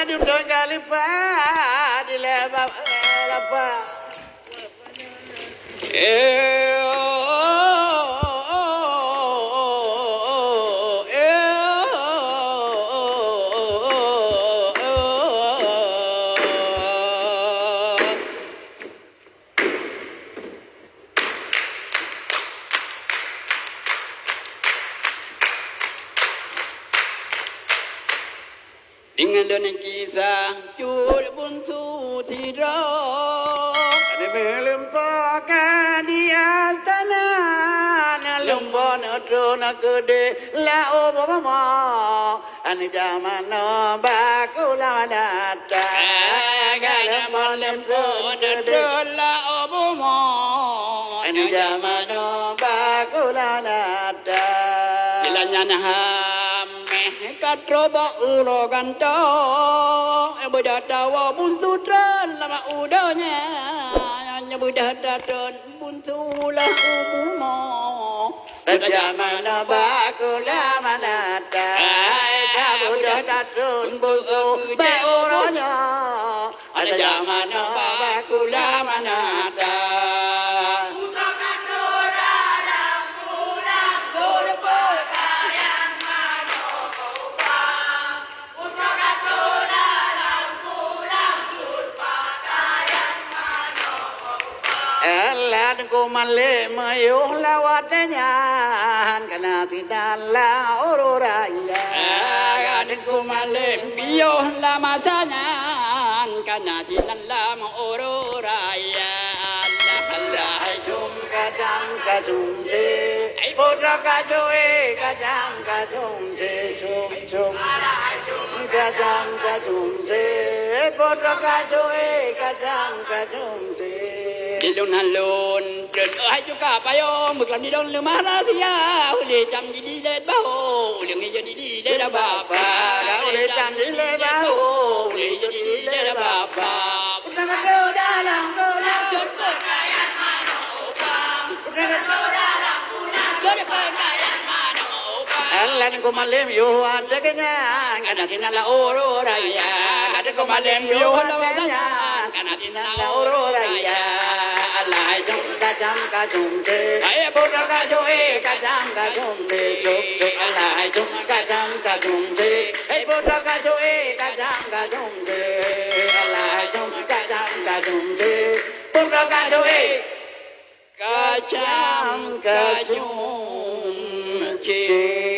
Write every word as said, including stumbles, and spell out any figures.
Dum don ka leupah dilèe bak lapa. Deungon lôn kisah cut bungsu sidroe. Meulumpoe ka di astana, na lumpoe neutron keudeh laôt bumoe. An jameun nyoe baku lama data. Ka lumpoe neutron keudeh laôt bumoe. An jameun nyoe baku lama data. Bila nyan ham Méh ka trok bak uroe gantong, beudôh tawoe bungsu treun lam udoe nyan, beudôh tatreun bungsu lam u bumoe. Raja mana baku lama nata, ka beudôh tatreun bungsu bak uroe nyoe. Ada zaman bak kulam anak dah. Alah, Teungku Malém miyuh lawat nyan, kana sinan lam uroe raya. Alah, Teungku Malém miyuh lam masa nyan, kana sinan lam uroe raya. Allah, Allah, hai cum kacang kacung cik. Hai putra kacue kacang kacung cik, cum, cum. Kacang kacung cik, putra kacue kacang kacung cik. Di lôn hán lôn treun, oh hai cuka payong, beuklam di dong leumah rahsia. Ulih cam di dilèe bahu, ulih ngejo di dilèe bapa. Ulih cam di dilèe bahu, ulih ngejo di dilèe bapa. Putra kacue dalam kolam. Putra kacue dalam kolam. Alah, Teungku Malém yoh watèe keunyan, kana sinan lam uroe raya. Teungku Malém yoh watèe keunyan, kana sinan lam uroe raya. Alah hai cum kacang kacung cik. Hai putra kacue kacang kacung cik, cup, cup. Alah hai cum kacang kacung cik. Hai putra kacue kacang kacung cik. Alah hai cum kacang kacung cik. Putra kacue kacang kacung cik.